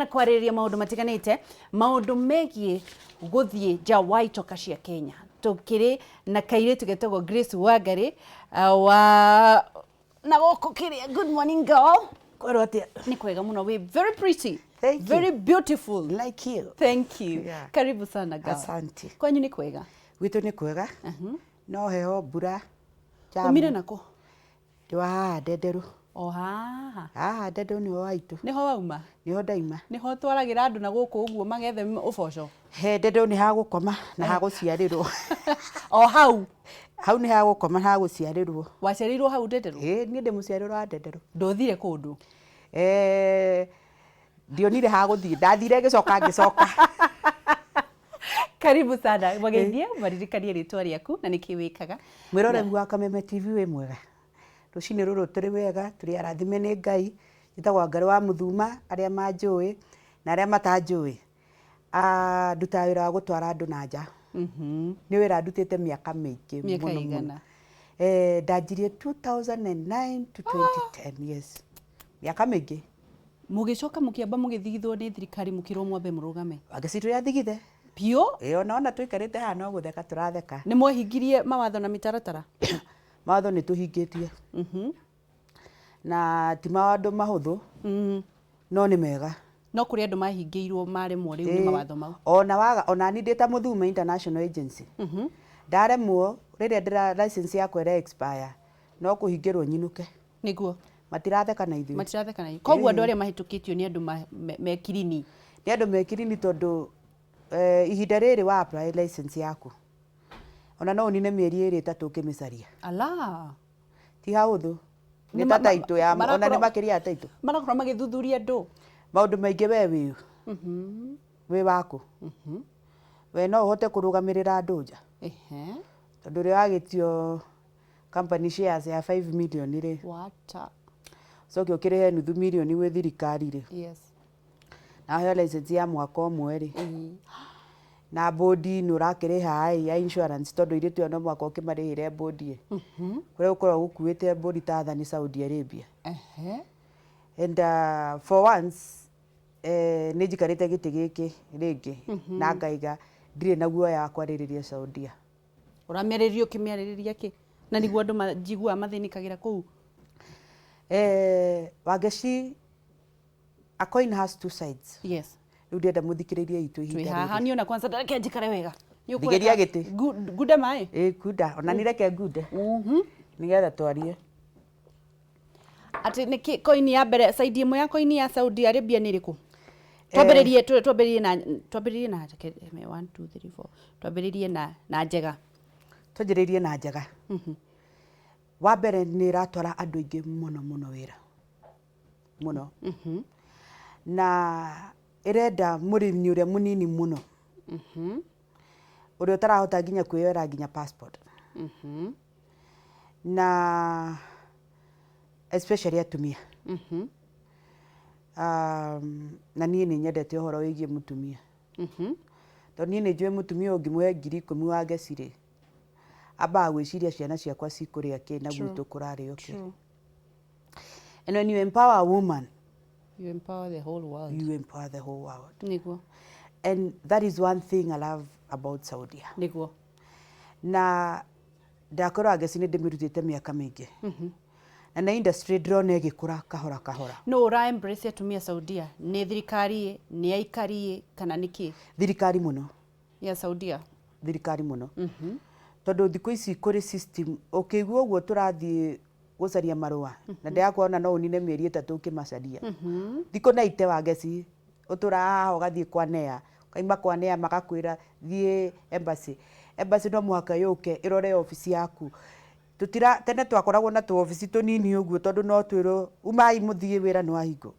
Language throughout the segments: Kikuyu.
na kwarĩrĩria maũndũ matiganĩte, maũndũ megiĩ gũthiĩ nja wa itoka cia Kenya. Tũkĩrĩ na kairĩtu getagwo Grace Wangari wa na gũkũ kĩrĩa. Good morning, girl. Kwĩrwo atĩa? Nĩ kwega mũno. We very pretty. Thank you. Very beautiful. Like you. Thank you. Karibu sana, girl. Asante. Kwanyu nĩ kwega? Gwitũ nĩ kwega. No heho, mbura, jam. Umire nako? Ndĩ wa haha Ndenderũ. O haha? Haha Ndenderũ nĩho haitũ. Nĩho wauma? Nĩho ndaima. Nĩho twaragĩra andũ na gũkũ ũguo magethe ũboco? He Ndenderũ nĩ ha gũkoma na ha gũciarĩrwo. O hau? Hau nĩ ha gũkoma na ha gũciarĩrwo. Waciarĩirwo hau Ndenderũ? Ĩĩ, niĩ ndĩ mũciarĩrwo wa Ndenderũ. Ndũthire kũndũ? Ndionire ha gũthiĩ, ndathire ngĩcoka ngĩcoka. Karibu sana. Mageithie, maririkanie rĩtwa rĩaku na nĩkĩ wĩkaga. Mwĩroreri wa Kameme TV, wĩ mwega? Rũcinĩ rũrũ tũrĩ wega, tũrĩ arathime nĩ Ngai. Njĩtagwo Wangarĩ wa Mũthuma, arĩa manjũĩ na arĩa matanjũĩ. Ah, ndutaga wĩra wa gũtwara andũ na nja. Nĩ wĩra ndutĩte mĩaka mĩingĩ Mĩaka mũno mũno. ĩigana? Ndanjirie 2009 to 2010, yes. Mĩaka mĩingĩ. Mũgĩcoka mũkĩamba mũgĩthigithwo nĩ thirikari, mũkĩrwo mwambe mũrũgame. Wangeci, tũrĩ athigithe. Biũ. Ĩĩ, ona ona tũikarĩte haha no gũtheka tũratheka. Nĩ mwehingirie mawatho na mĩtaratara? Mawatho nĩ tũhingĩtie. Na ti maũndũ mahũthũ, no nĩ mega. No kũrĩ andũ mahingĩirwo maremwo rĩu nĩ mawatho mau. Ona waga, ona ni ndĩ ta Mũthuma International Agency, ndaremwo rĩrĩa ndĩra license yakwa ĩra expire, no kũhingĩrwo nyinũke. Matiratheka na ithuĩ. Matiratheka na ithuĩ. Koguo andũ arĩa mahĩtũkĩtio nĩ andũ me kirini? Nĩ andũ me kirini, tondũ ihinda rĩrĩ wa apply license yaku, ona no ũnine mĩeri 2, 3 ũkĩmĩcaria. Ala. Ti hahũthũ. Nĩ ta taitũ ya ona nĩ makĩria ya taitũ. Marakorwo magĩthuthuria andũ. Maũndũ maingĩ. We wĩ wĩ waku, we no ũhote kũrũgamĩrĩra andũ nja? Tondũ ũrĩa wagĩtio company shares ya 5 million rĩ, Wata. Ũcoke ũkĩrĩhe nuthu mirioni gwĩ thirikari rĩ, na ũheo license ya mwaka ũmwe rĩ, na bodi nĩ ũrakĩrĩha ĩ ya insurance, tondũ airĩtu aya no mũhaka ũkĩmarĩhĩre bodi ĩ, kũrĩa gũkoragwo gũkuĩte bodi ta thani Saudi Arabia. And for once nĩ njikarĩte gĩtĩ gĩkĩ rĩngĩ na ngaiga ndirĩ na guoya wa kwarĩrĩria Saudia. Ũramĩarĩrĩria ũkĩmĩarĩrĩria kĩ? Na nĩguo andũ njiguaga mathĩnĩkagĩra kũu. Wangeci, a coin has two sides. Rĩu ndĩrenda mũthikĩrĩrie itũ Twĩ ihinda haha. Rĩrĩ. Niĩ ona kwanza reke njikare wega. Nĩ Thigĩria ũkũreka gĩtĩ. Ngunde maĩ? Ĩ, kunda ona ni reke ngunde nĩgetha twarie. Atĩ nĩkĩ coin ya mbere, side ĩmwe ya coin ya Saudi Arabia nĩ ĩrĩkũ? Twambĩrĩrie twambĩrĩrie na reke, 1 2 3 4, twambĩrĩrie na njega. Twanjĩrĩirie na njega. Wa mbere, nĩ ĩratwara andũ aingĩ mũno mũno wĩra mũno, na ĩrenda mũrĩmi ũrĩa mũnini mũno, ũrĩa ũtarahota nginya kwĩyoera nginya passport, na especially atumia. Na niĩ nĩ nyendete ũhoro wĩgiĩ mũtumia, tondũ niĩ nĩ njũĩ mũtumia ũngĩmũhe 10,000 wa ngeci rĩ, ambaga gwĩciria ciana ciakwa cikũrĩa kĩ na gwitũ kũrarĩo kĩ. And when you empower a woman, You empower the whole world. You empower the whole world. And that is one thing I love about Saudia. Na ndakorwo Angeci nĩ ndĩmĩrutĩte mĩaka mĩingĩ, na nĩ industry ndĩrona ĩgĩkũra kahora kahora. No ũra embrace atumia Saudia? Nĩ thirikari, nĩ aikari, kana nĩ kĩ? Thirikari mũno. Ya Saudia? Thirikari mũno, tondũ thikũ ici kũrĩ system ũkĩigua ũguo tũrathiĩ gũcaria marũa, na ndĩrakuona no ũnine mĩeri 3 ũkĩmacaria. Thikũ na ite Wangeci ũtũraga haha, ũgathiĩ kwa NEA, ũkaima kwa NEA magakwĩra thiĩ embassy. Embassy no mũhaka yũke ĩrore obici yaku. Tũtira tene twakoragwo na tũobici tũnini ũguo, tondũ no twĩrwo umai mũthiĩ, wĩra nĩ wahingwo.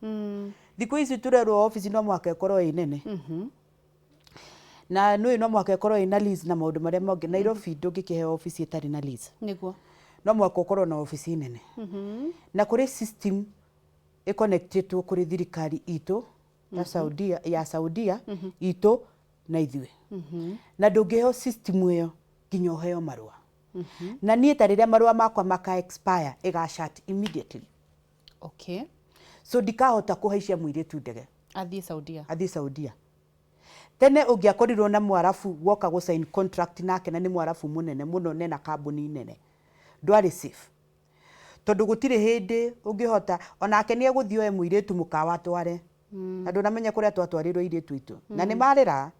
Thikũ ici tũrerwo obici no mũhaka ĩkorwo ĩ nene, na nũĩ no mũhaka ĩkorwo ĩna lease na maũndũ marĩa mangĩ. Nairobi ndũngĩkĩheo obici ĩtarĩ na lease. No mũhaka ũkorwo na obici nene, na kũrĩ system ĩconnectĩtwo kũrĩ thirikari itũ ya Saudia, ya Saudia itũ na ithuĩ, na ndũngĩheo system ĩyo nginya ũheo marũa. Na niĩ ta rĩrĩa marũa makwa maka expire, ĩga shut immediately. So ndikahota kũhaicia mũirĩtu ndege. Athiĩ Saudia. Athiĩ Saudia. Tene ũngĩakorirwo na Mwarabu woka gũ sign contract nake, na nĩ Mwarabu mũnene mũno nena kambuni nene, ndwarĩ safe, tondũ gũtirĩ hĩndĩ ũngĩhota onake nĩ egũthiĩ oe mũirĩtu mũkawa atware, na ndũnamenya kũrĩa twatwarĩrwo airĩtu aitũ na nĩ marĩra.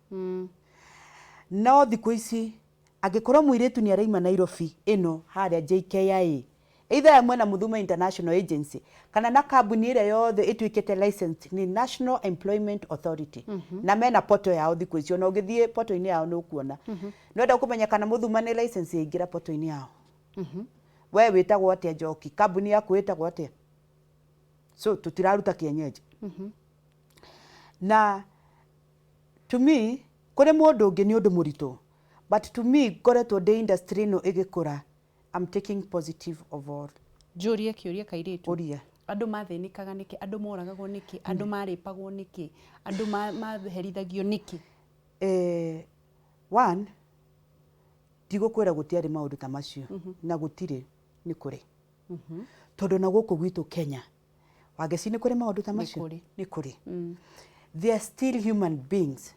No thikũ ici angĩkorwo mũirĩtu nĩ araima Nairobi ĩno harĩa JKIA, either ya mwena Muthuma International Agency kana na kambuni ĩrĩa yothe ĩtuĩkĩte licensed nĩ National Employment Authority, na mena portal yao thikũ ici, ona ũngĩthiĩ portal-inĩ yao nĩ ũkuona. Nĩwenda kũmenya kana Muthuma nĩ license, yaingĩra portal-inĩ yao. We wĩtagwo atĩa, Njoki? Kambuni yaku ĩtagwo atĩa? So tũtiraruta kienyeji. Na to me, kũrĩ mũndũ ũngĩ nĩ ũndũ mũritũ, but to me, ngoretwo ndĩ industry ĩno ĩgĩkũra, I'm taking positive of all. Njũrie kĩũria, kairĩtu. Ũria. Andũ mathĩnĩkaga nĩkĩ? Andũ moragagwo nĩkĩ? Andũ marĩpagwo nĩkĩ? Andũ maherithagio nĩkĩ? One, ndigũkwĩra gũtiarĩ maũndũ ta macio, na gũtirĩ, nĩ kũrĩ, tondũ na gũkũ gwitũ Kenya, Wangeci, nĩ kũrĩ maũndũ ta macio. Kũrĩ. Nĩ kũrĩ. They are still human beings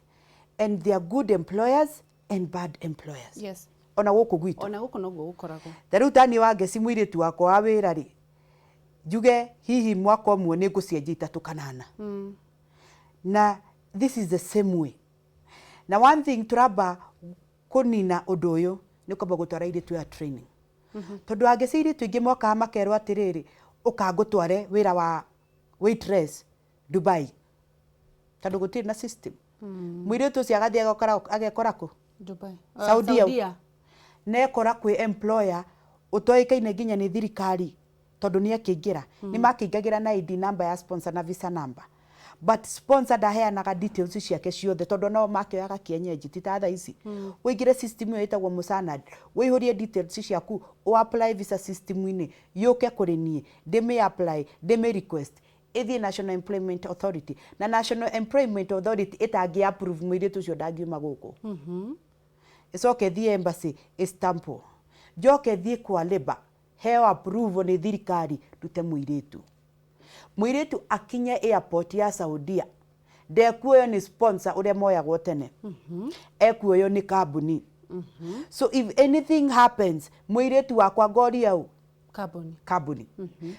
and they are good employers and bad employers. Ona gũkũ gwitũ. Ona gũkũ noguo gũkoragwo. Ta rĩu taniĩ Wangeci, mũirĩtu wakwa wa wĩra rĩ, njuge hihi mwaka ũmwe nĩ ngũcenjia itatũ kana ana, na this is the same way. Na one thing tũramba kũnina ũndũ ũyũ nĩ kwamba gũtwara airĩtu aya training, tondũ angĩci airĩtu aingĩ mokaga makerwo atĩrĩrĩ, ũka ngũtware wĩra wa waitress Dubai, tondũ gũtirĩ na system. Mũirĩtu ũcio agathiĩ agekora kũ? Dubai. Saudia. Saudia. Nekora kwĩ employer ũtoĩkaine nginya nĩ thirikari, tondũ nĩ akĩingĩra, nĩ makĩingagĩra na ID number ya sponsor na visa number, but sponsor ndaheanaga details ciake ciothe, tondũ nao makĩoyaga kienyeji, ti ta thaa ici. Ũingĩre system ĩyo ĩtagwo Musanad, ũihũrie details ciaku, ũ apply visa system-inĩ, yũke kũrĩ niĩ, ndĩmĩ apply, ndĩmĩ request ĩthiĩ National Employment Authority. Na National Employment Authority ĩtangĩ approve, mũirĩtu ũcio ndangiuma gũkũ. Ĩcoke ĩthiĩ embassy ĩstampwo, njoke thiĩ kwa labour, heo approval nĩ thirikari, ndute mũirĩtu. Mũirĩtu akinye airport ya Saudia, ndekuoyo nĩ sponsor ũrĩa moyagwo tene, ekuoyo nĩ kambuni. So if anything happens, mũirĩtu wakwa ngoria ũ? Kambuni. Kambuni.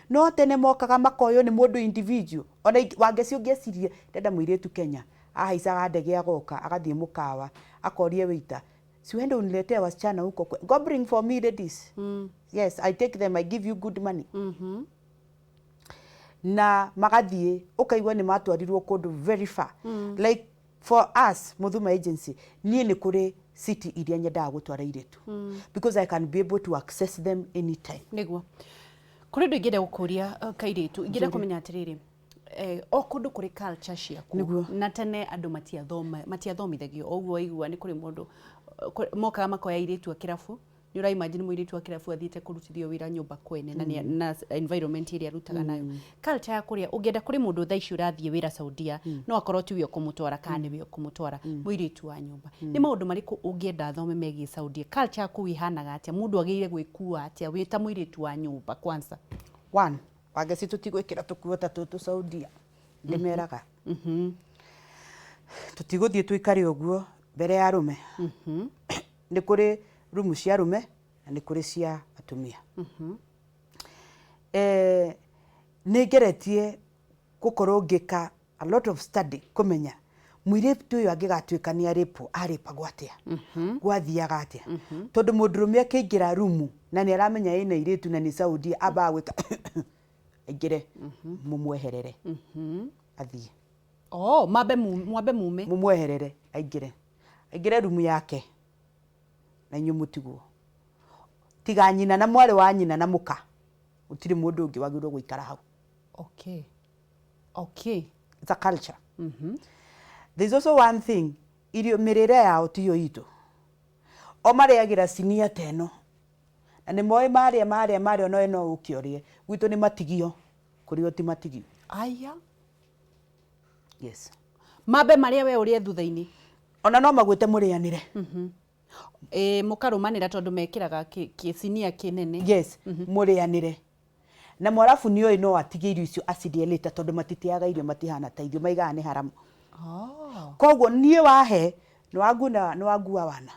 No tene mokaga makoywo nĩ mũndũ individual. Ona Wangeci, ũngĩecirie ndenda mũirĩtu Kenya, ahaicaga ndege agoka, agathiĩ mũkawa, akorie waiter, "Si uende uniletee wasichana huko go bring for me ladies. Yes, I take them, I give you good money." Na magathiĩ, ũkaigua nĩ matwarirwo kũndũ very far. Like for us, Muthuma Agency, niĩ nĩ kũrĩ city iria nyendaga gũtwara airĩtu, because I can be able to access them anytime. Nĩguo kũrĩ ũndũ ingĩenda gũkũria, kairĩtu. Ingĩenda kũmenya atĩrĩrĩ, o kũndũ kũrĩ culture ciaku. Na tene andũ matiathomithagio o ũguo. Waigua nĩ kũrĩ mũndũ mokaga makoya airĩtu a kĩrabu. Nĩ ũra imagine mũirĩtu wa kĩrabu athiĩte kũrutithio wĩra nyũmba kwene na environment ĩrĩa arutaga nayo, culture ya kũrĩa. Ũngĩenda kũrĩ mũndũ thaa ici ũrathiĩ wĩra Saudia, no akorwo tiwe ũkũmũtwara kana nĩwe ũkũmũtwara, mũirĩtu wa nyũmba, nĩ maũndũ marĩkũ ũngĩenda athome megiĩ Saudia? Culture ya kũu ĩhanaga atĩa? Mũndũ agĩrĩire gwĩkua atĩa wĩ ta mũirĩtu wa nyũmba kwanza? One, Wangeci, tũtigwĩkĩra tũkuo ta tũtũ Saudia. Ndĩmeraga tũtigũthiĩ tũikare ũguo mbere ya arũme. Nĩ kũrĩ rumu cia arũme na nĩ kũrĩ cia atumia. Nĩ ngeretie gũkorwo ngĩka a lot of study kũmenya mũirĩtu ũyũ angĩgatuĩka nĩ arĩpwo, arĩpagwo atĩa, gwathiaga atĩa, tondũ mũndũrũme akĩingĩra rumu na nĩ aramenya ĩna airĩtu na nĩ Saudia, ambaga gwĩka aingĩre, mũmweherere athiĩ. Oh, mambe mwambe mume. Mũmweherere aingĩre rumu yake na inyuĩ mũtigwo, tiga nyina na mwarĩ wa nyina na mũka, gũtirĩ mũndũ ũngĩ wagĩrĩirwo gũikara hau. It's a culture. There's also one thing, irio, mĩrĩre yao tiyo itũ. O marĩagĩra cinia ta ĩno, na nĩ moĩ marĩa marĩa marĩa onoe no ũke ũrĩe. Gwitũ nĩ matigio, kũrĩ o ti matigio. Aya. Yes. Mambe marĩa, we ũrĩe thutha-inĩ. Ona no magwĩte mũrĩanĩre. Ĩ, mũkarũmanĩra tondũ mekĩraga kĩcinia kĩnene. Yes, mũrĩanĩre. Na mwarabu nĩ oĩ no atige irio icio acirĩe later, tondũ matiteaga irio, matihana ta ithuĩ maigaga nĩ haramu. Koguo niĩ wahe nĩ wangua wana.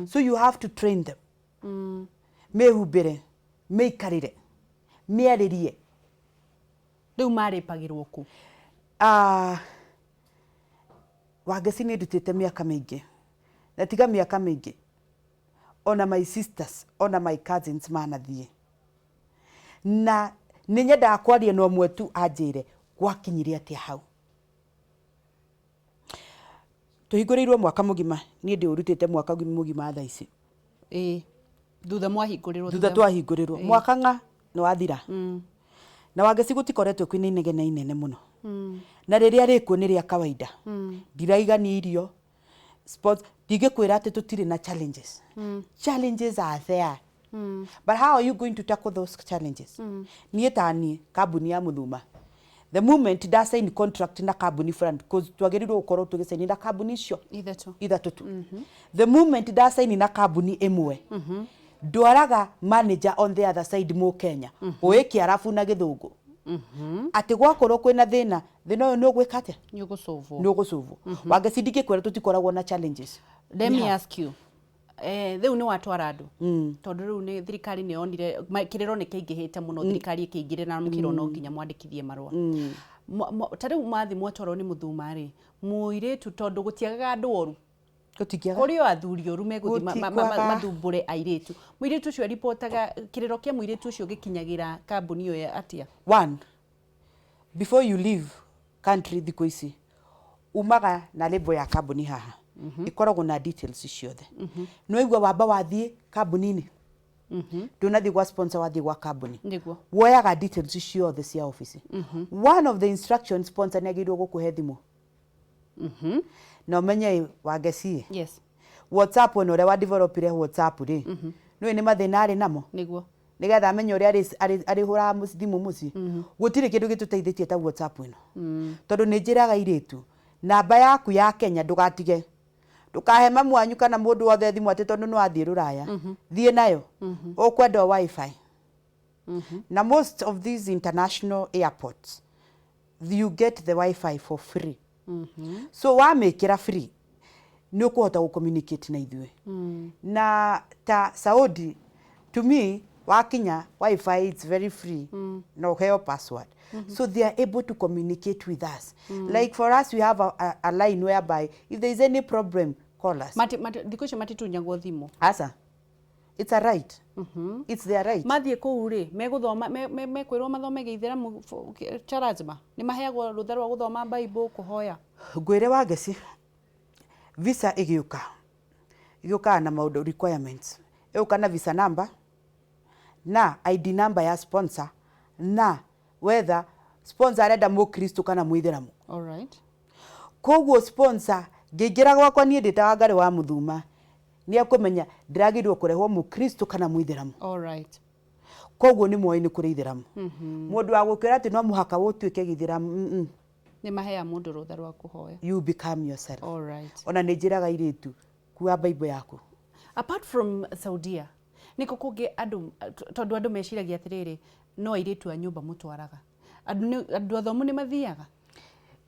So you have to train them. Mĩhumbĩre, mĩikarĩre, mĩarĩrie. Rĩu marĩpagĩrwo kũ? Ah, Wangeci, nĩ ndutĩte mĩaka mĩingĩ, na tiga mĩaka mĩingĩ, ona my sisters, ona my cousins manathiĩ, na nĩ nyendaga kwaria na ũmwe tu anjĩre gwakinyire atĩa hau. Tũhingũrĩirwo mwaka mũgima, niĩ ndĩũrutĩte mwaka mũgima thaa ici. Ĩĩ, thutha mwahingũrĩrwo? Thutha twahingũrĩrwo mwaka ng'a nĩ wathira. Na Wangeci, gũtikoretwo kwĩna inegene inene mũno, na rĩrĩa rĩkuo nĩ rĩa kawaida. Ndiraigania irio sports, ndingĩkwĩra atĩ tũtirĩ na challenges. Challenges are there, but how are you going to tackle those challenges? Niĩ ta niĩ, kambuni ya Mũthuma, the moment nda sign contract na kambuni fulani, 'cause twagĩrĩirwo gũkorwo tũgĩcaini na kambuni icio ithatũ. Ithatũ tu. The moment nda sign na kambuni ĩmwe, ndwaraga manager on the other side, Mũkenya ũĩ Kĩarabu na Gĩthũngũ, atĩ gwakorwo kwĩna thĩna, thĩna ũyũ nĩ ũgwĩka atĩa? Nĩ ũgũcũvwo. Nĩ ũgũcũvwo. Wangeci, ndingĩkwĩra tũtikoragwo na challenges. Let me ask you, rĩu nĩ watwara andũ, tondũ rĩu nĩ thirikari nĩ yonire kĩrĩro nĩ kĩingĩhĩte mũno, thirikari ĩkĩingĩrĩra na mũkĩrwo no nginya mwandĩkithie marũa. Ta rĩu mathi mwatwarwo nĩ Mũthuma rĩ, mũirĩtu, tondũ gũtiagaga andũ oru, Gũtingĩaga. Kũrĩ o athuri oru megũthiĩ Gũtikwaga. Mathumbũre airĩtu. Mũirĩtu ũcio aripotaga, kĩrĩro kĩa mũirĩtu ũcio gĩkinyagĩra kambuni ĩyo atĩa? One, before you leave country, thikũ ici umaga na label ya kambuni haha, ĩkoragwo na details ciothe. Nĩ waigua, wamba wathiĩ kambuni-inĩ, ndũnathiĩ gwa sponsor, wathiĩ gwa kambuni. Woyaga details ciothe cia office. One of the instructions, sponsor nĩ agĩrĩirwo gũkũhe thimũ na ũmenye, Wangeci, WhatsApp ĩno, ũrĩa wa developire WhatsApp rĩ, nĩũĩ nĩ mathĩna arĩ namo. Nĩgetha amenye ũrĩa arĩhũraga thimũ mũciĩ. Gũtirĩ kĩndũ gĩtũteithĩtie ta WhatsApp ĩno, tondũ nĩ njĩraga airĩtu, namba yaku ya Kenya ndũgatige, ndũkahe mamu wanyu kana mũndũ wothe thimũ atĩ tondũ nĩ wathiĩ rũraya. Thiĩ nayo, ũkwenda o WiFi. Na most of these international airports, you get the WiFi for free. So wamĩkĩra free, nĩ ũkũhota gũ communicate na ithuĩ. Na ta Saudi, to me, wakinya, WiFi, it's very free, na ũheo password, so they are able to communicate with us. Like for us, we have a line whereby if there is any problem, call us. Thikũ icio matitunyagwo thimũ? Asa, it's a right, it's their right. Mathiĩ kũu rĩ, megũthoma, mekwĩrwo mathome gĩithĩramu cha lazima? Nĩ maheagwo rũtha rwa gũthoma Bible, kũhoya? Ngwĩre, Wangeci, visa ĩgĩũka, ĩgĩũkaga na maũndũ, requirements. Ĩgũka na visa number na ID number ya sponsor, na whether sponsor arenda mũkristo kana mũithĩramu. Koguo sponsor ngĩingĩra gwakwa, niĩ ndĩ ta Wangarĩ wa Mũthuma, nĩ ekũmenya ndĩragĩrĩirwo kũrehwo mũkristo kana mũithĩramu. Koguo nĩ moĩ nĩ kũrĩ ithĩramu. Mũndũ wa gũkwĩra atĩ no mũhaka ũtuĩke gĩithĩramu, Nĩ mahea mũndũ rũtha rwa kũhoya. You become yourself. Ona nĩ njĩraga airĩtu, kua Bible yaku. Apart from Saudia, nĩkũ kũngĩ andũ, tondũ andũ meciragia atĩrĩrĩ, no airĩtu a nyũmba mũtwaraga, andũ athomu nĩ mathiaga?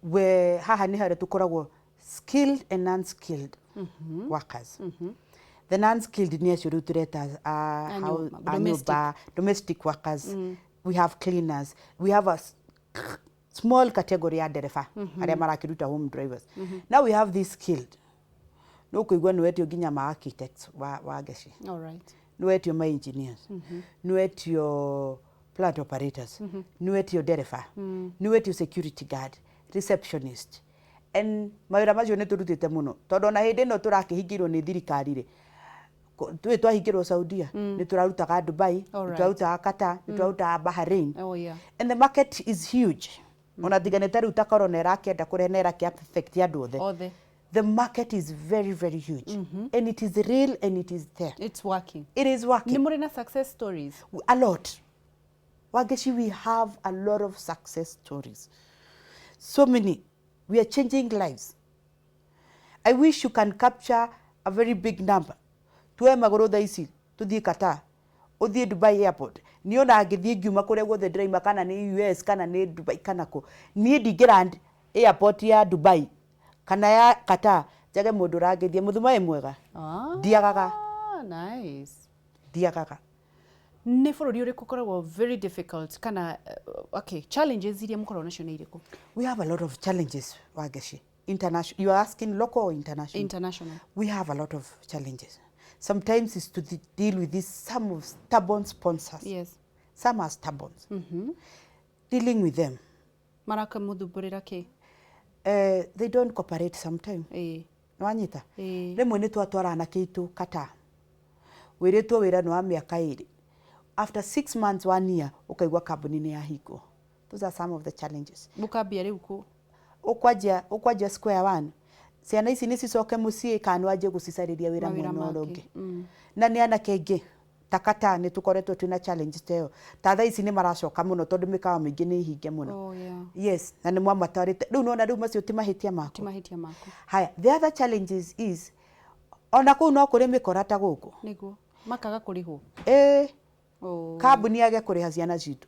We haha nĩ harĩa tũkoragwo skilled and non-skilled workers. The non-skilled nĩ acio rĩu tũreta A nyũmba, a domestic. Nyũmba, domestic workers. We have cleaners, we have a small category ya ndereba arĩa marakĩruta, home drivers. Now we have this skilled, nĩ ũkũigua nĩ wetio nginya ma architects wa Ngeci, nĩ wetio ma engineers, nĩ wetio plant operators, nĩ wetio ndereba, nĩ wetio security guard, receptionist, and mawĩra macio nĩ tũrutĩte mũno, tondũ ona hĩndĩ ĩno tũrakĩhingĩirwo nĩ thirikari rĩ, twĩ twahingĩrwo Saudia, nĩ tũrarutaga Dubai, nĩ tũrarutaga Qatar, nĩ tũrarutaga Bahrain. And the market is huge. Ona tiga nĩ ta rĩu ta corona ĩrakĩenda kũrehe na ĩrakĩ affect andũ othe, Othe. The market is very, very huge, and it is real and it is there. It's working. It is working. Nĩ mũrĩ na success stories? A lot. Wangeshi, we have a lot of success stories. So many. We are changing lives. I wish you can capture a very big number. Tuoe magũrũ thaa ici tũthiĩ Qatar. Ũthiĩ Dubai airport, niĩ ona ngĩthiĩ ngiuma kũrĩa guothe ndĩraima, kana nĩ US kana nĩ Dubai kana kũ, niĩ ndingĩ land airport ya Dubai kana ya Qatar njage mũndũ ũrangeithia, "Mũthuma wĩ mwega?" Ndiagaga. Nice. Ndiagaga. Nĩ bũrũri ũrĩkũ ũkoragwo very difficult kana okay, challenges iria mũkoragwo nacio nĩ irĩkũ? We have a lot of challenges, Wangeci. International, you are asking local or international? International. We have a lot of challenges. Sometimes it's to deal with this, some of stubborn sponsors. Some are stubborn. Dealing with them. Marakamũthumbũrĩra kĩ? They don't cooperate sometimes. Nĩwanyita? Ĩĩ. Rĩmwe nĩ twatwara anake aitũ Qatar. Wĩrĩtwo wĩra nĩ wa mĩaka 2. After 6 months, one year, ũkaigua kambuni nĩ yahingwo. Those are some of the challenges. Mũkambia rĩu kũ? Ũkwanjia square one. Ciana ici nĩ cicoke mũciĩ kana wanjie gũcicarĩria wĩra Mawĩra mwena ũrĩa mangĩ. ũngĩ? Na nĩ anake aingĩ ta Qatar nĩ tũkoretwo twĩna challenge ta ĩyo. Ta thaa ici nĩ maracoka mũno tondũ mĩkawa mĩingĩ nĩ ihinge mũno. Yes, na nĩ mwamatwarĩte rĩu, nona rĩu macio ti mahĩtia maku. Ti mahĩtia maku. Haya, the other challenges is ona kũu no kũrĩ mĩkora ta gũkũ. Nĩguo makaga kũrĩhwo. Ĩĩ. Oh. Kambuni yage kũrĩha ciana citũ,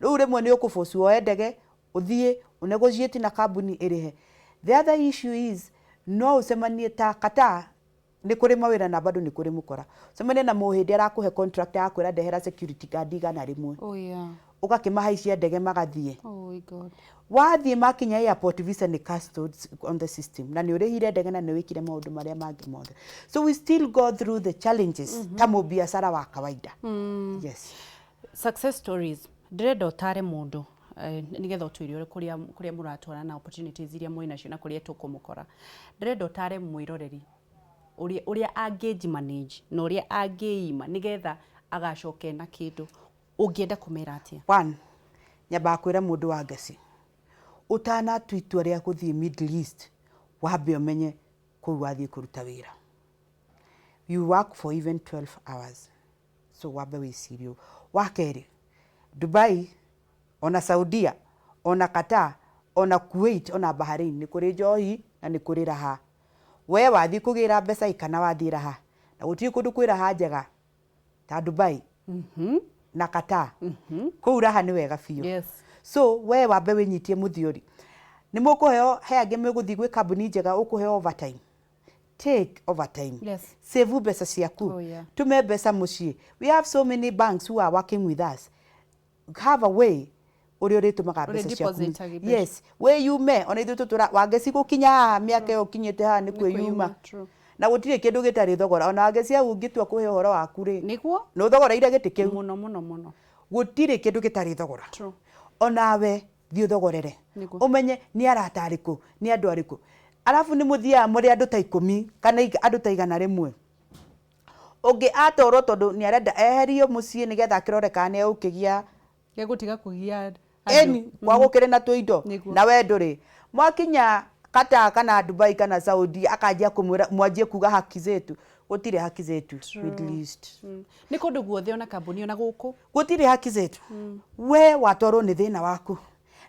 rĩu rĩmwe nĩ ũkũbũcu woe ndege ũthiĩ ũnegotiate na kambuni ĩrĩhe. The other issue is no ũcemanie ta Qatar nĩ kũrĩ mawĩra na bado nĩ kũrĩ mũkora, ũcemanie na mũhĩndĩ arakũhe contract akwĩra, "Ndehera security guard 100." Ũgakĩmahaicia ndege magathiĩ. Oh my God. Wathiĩ makinya airport, visa nĩ cancelled on the system, na nĩ ũrĩhire ndege na nĩ wĩkire maũndũ marĩa mangĩ mothe. So we still go through the challenges ta mũbiacara wa kawaida. Yes. Success stories, ndĩrenda ũtare mũndũ nĩgetha ũtwĩre ũrĩa kũrĩa mũratwara na opportunities iria mwĩ nacio na kũrĩa tũkũmũkora. Ndĩrenda ũtare mwĩroreri ũrĩa angĩji manage na ũrĩa angĩima nĩgetha agacoke na kĩndũ. Ũngĩenda kũmera atĩa? One, nyambaga kwĩra mũndũ wa ngeci, ũtanatua itua rĩa gũthiĩ Middle East, wambe ũmenye kũu wathiĩ kũruta wĩra, you work for even 12 hours, so wambe wĩcirie ũguo. Wa kerĩ, Dubai ona Saudia ona Qatar ona Kuwait ona Bahrain nĩ kũrĩ njohi na nĩ kũrĩ raha. We wathiĩ kũgĩra mbeca ĩ kana wathiĩ raha, na gũtirĩ kũndũ kwĩ raha njega ta Dubai na Qatar. Kũu raha nĩ wega biũ. So we wambe wĩnyitie mũthiori nĩ mũkũheo, he angĩ mũgũthiĩ gwĩ kambuni njega, ũkũheo overtime, take overtime. Save mbeca ciaku. Tume mbeca mũciĩ. We have so many banks who are working with us. Have a way ũrĩa ũrĩtũmaga mbeca ciaku. Ũrĩ-depositaga mbeca. Yes, wĩyume. Ona ithuĩ tũtũra Wangeci gũkinya haha mĩaka ĩyo ũkinyĩte haha nĩ kwĩyuma. Na gũtirĩ kĩndũ gĩtarĩ thogora. Ona Wangeci hau ũngĩtua kũhe ũhoro waku rĩ, nĩ ũthogoreire gĩtĩ kĩu. Mũno mũno mũno. Gũtirĩ kĩndũ gĩtarĩ thogora. Onawe thiĩ ũthogorere. Ũmenye nĩ arata arĩkũ, nĩ andũ arĩkũ, arabu nĩ mũthiaga mũrĩ andũ ta 10 kana andũ ta 100. Ũngĩ atwarwo tondũ nĩ arenda eherio mũciĩ nĩgetha akĩrore kana nĩ egũkĩgĩa. Gegũtiga kũgia. Ĩni kwa gũkĩrĩ na tũindo. Na we ndũrĩ mwakinya Qatar kana Dubai kana Saudi, akanjia kũmwĩra mwanjie kuga haki zetu. Gũtirĩ haki zetu Middle East. Nĩ kũndũ guothe, ona kambuni, ona gũkũ. Gũtirĩ haki zetu. We watwarwo nĩ thĩna waku,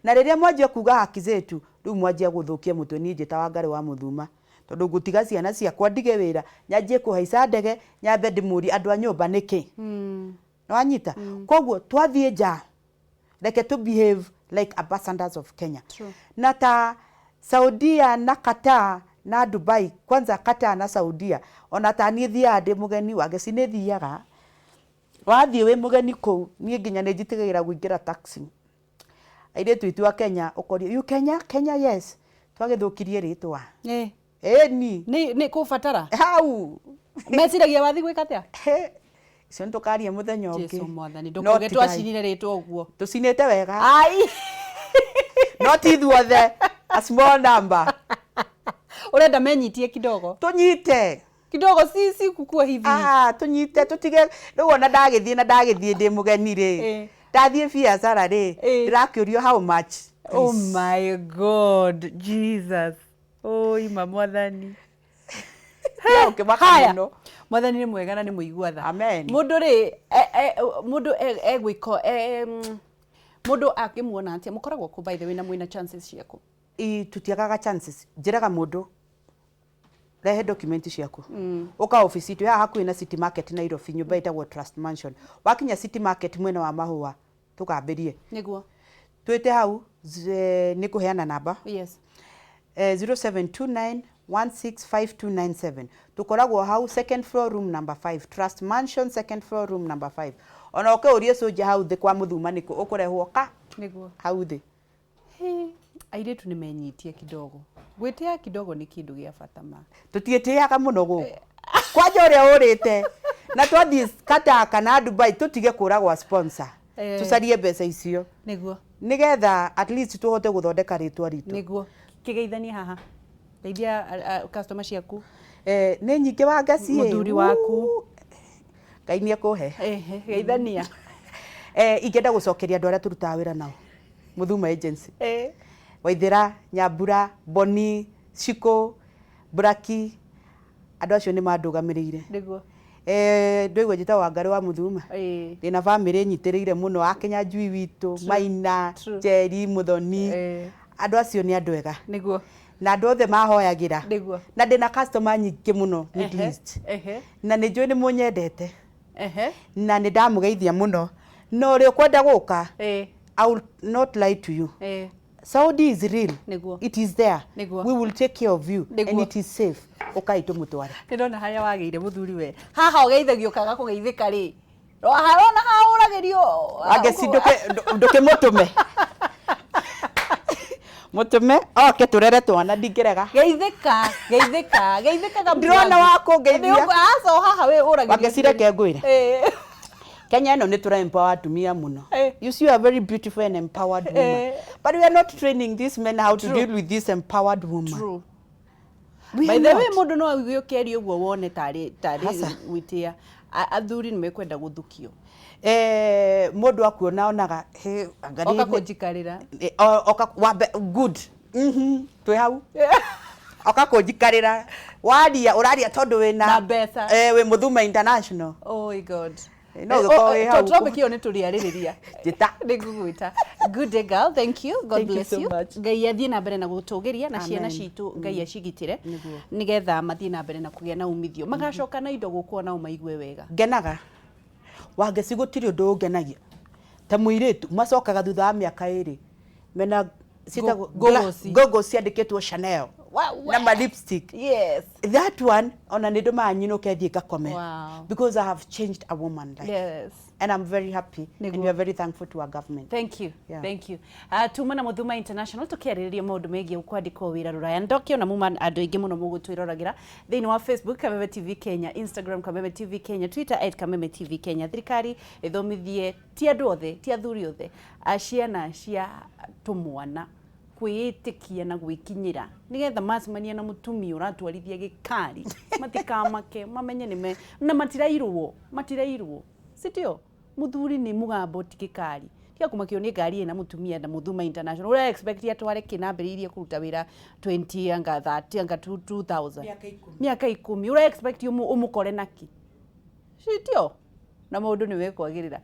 na rĩrĩa mwanjia kuga haki zetu, rĩu mwanjia gũthũkia mũtwe. Niĩ njĩta Wangarĩ wa Mũthuma, tondũ ngũtiga ciana ciakwa, ndige wĩra, nyanjie kũhaica ndege, nyambe ndĩmũrie andũ a nyũmba nĩkĩ. Nĩwanyita? Koguo twathiĩ nja, reke to behave like ambassadors of Kenya. Na ta Saudia na Qatar na Dubai, kwanza Qatar na Saudia, ona ta niĩ thiaga ndĩ mũgeni, Wangeci nĩ thiaga. Wathiĩ wĩ mũgeni kũu, niĩ nginya nĩ njitigagĩra kũingĩra taxi. Airĩtu aitũ a Kenya ũkorio, "You Kenya?" "Kenya, yes." Twagĩthũkirie rĩtwa. Ĩni. Nĩ kũbatara. Hau. Meciragia wathi gwĩka atĩa? He, icio nĩ tũkaria mũthenya ũngĩ. Jesu mwathani. No Ndũkuge tigai. twacinire rĩtwa ũguo. Tũcinĩte wega. Ai. No ti ithuothe, a small number. Ũrenda menyitie kidogo. Tũnyite. Kidogo, si kukua hivi. Ah, tũnyite, tũtige rĩu. Ona ndagĩthiĩ na ndagĩthiĩ ndĩ mũgeni rĩ, ndathiĩ biacara rĩ, ndĩrakĩũrio, "How much?" Oh my God, Jesus. Oi, ma mwathani. Ũkĩmaka Haya. mũno. Mwathani nĩ mwega na nĩ mũigua tha. Amen. Mũndũ rĩ, mũndũ egwĩka mũndũ akĩmuona atĩa? Mũkoragwo kũ, by the way, na mwĩna chances ciaku? Tũtiagaga chances. Njĩraga mũndũ Rehe document ciaku, ũka ofici itũ haha hakuhĩ na City Market, Nairobi, nyũmba ĩtagwo Trust Mansion. Wakinya City Market mwena wa mahũa, tũkambĩrie. Twĩte hau, nĩ kũheana namba. 0729 165297. Tũkoragwo hau second floor, room number 5, Trust Mansion, second floor, room number 5. Ona ũke ũrie cũnja hau thĩ kwa Mũthuma nĩkũ, ũkũrehwo ka hau thĩ. Hĩ, airĩtu nĩ menyitie kidogo. Gwĩtĩa kidogo nĩ kĩndũ gĩa bata ma. Tũtiĩtĩaga mũno gũkũ kwanja ũrĩa ũrĩte na twathiĩ Qatar kana Dubai, tũtige kũragwa sponsor. Tũcarie mbeca icio nĩgetha at least tũhote gũthondeka rĩtwa ritũ. Nĩguo. Kĩgeithanie haha, geithia customer ciaku. Nĩ nyingĩ wa ngaci ĩ. Mũthuri waku. Ngai nĩ ekũhe. Ehe, geithania. Ingĩenda gũcokeria andũ arĩa tũrutaga wĩra nao Mũthuma Agency. Waithĩra, Nyambura, Boni, Shiko, Braki, andũ acio nĩ mandũgamĩrĩire. Ndũigua njĩtagwo Wangarĩ wa Mũthuma. Ndĩna bamĩrĩ nyitĩrĩire mũno, akenya njui witũ, Maina, Njeri, Mũthoni. Andũ acio nĩ andũ ega. Na andũ othe mahoyagĩra. Na ndĩna customer nyingĩ mũno Middle East. Na nĩ njũĩ nĩ mũnyendete. Na nĩ ndamũgeithia mũno. Na ũrĩa ũkwenda gũka, I will not lie to you. Saudi is real. It is there. We will take care of you. And it is safe. Ũkai tũmũtware. Ndĩrona harĩa wagĩire mũthuri we. Haha ũgeithagio ũkaga kũgeithĩka rĩ. Harona haha ũragĩrio. Wangeci, ndũkĩmũtũme. Mũtũme oke tũrere twana, ndingĩrega. Geithĩka, geithĩka, geithĩkaga. Ndĩrona wa kũngeithia. Aca, o haha wĩ ũragĩrio. Wangeci, reke ngwĩre. Kenya ĩno nĩ tũra empower atumia mũno. You see, you are very beautiful and empowered woman. But we are not training these men how to deal with this empowered woman. True. We By are the way, not. mũndũ no auge ũkĩaria ũguo wone tarĩ Hasa. gwĩtĩa. Athuri nĩ mekwenda gũthukio. Mũndũ akuona onaga, "He, anga Oka kũnjikarĩra. Oka wambe good. Twĩ hau oka kũnjikarĩra, waria ũraria tondũ wĩna Na mbeca. Wĩ Mũthuma International. Oh my God. No ũgĩkorwo wĩ hau. Topic ĩyo nĩ tũrĩarĩrĩria. Njĩta. Nĩ ngũgwĩta. Good day, girl, thank you. God Thank you bless so you. much. Ngai athiĩ na mbere na gũtũgĩria na ciana Amen. citũ Ngai acigitĩre Nĩguo. nĩgetha mathiĩ na mbere na kũgĩa na umithio, magacoka na indo gũkũ nao maigue wega. Ngenaga, Wangeci, gũtirĩ ũndũ ũngenagia ta mũirĩtu macokaga thutha wa mĩaka 2 mena ciĩtagwo Goggles. Goggles ciandĩkĩtwo Chanel na ma lipstick. That one ona nĩ ndũmaga nyinũke thiĩ ngakome because I have changed a woman life and I'm very happy and we are very thankful to our government. Thank you. Yeah. Thank you. Tuma na Muthuma International tukiarĩrĩria maũndũ megiĩ kwandĩkwo wĩra rũraya. Ndokĩona muma andũ aingĩ mũno mũgũtwĩroragĩra thĩinĩ wa Facebook Kameme TV Kenya, Instagram Kameme TV Kenya, Twitter @KamemeTVKenya. Thirikari ĩthomithie ti andũ othe, ti athuri othe, ciana cia tũmwana kwĩĩtĩkia na gwĩkinyĩra nĩgetha macemania na mũtumia ũratwarithia gĩkari matikamake, mamenye nĩme na matirairwo, matirairwo sitio. Muthuri nĩ mũgambo ti gĩkari. Tiga kũmakio nĩ ngari ĩna mũtumia na Mũthuma International. Ũra expect atware kĩnambĩrĩirie kũruta wĩra 20 anga 30 anga 2000? Mĩaka 10. Mĩaka 10 ũra expect ũmũkore naki sitio? Na maũndũ nĩ mekwagĩrĩra.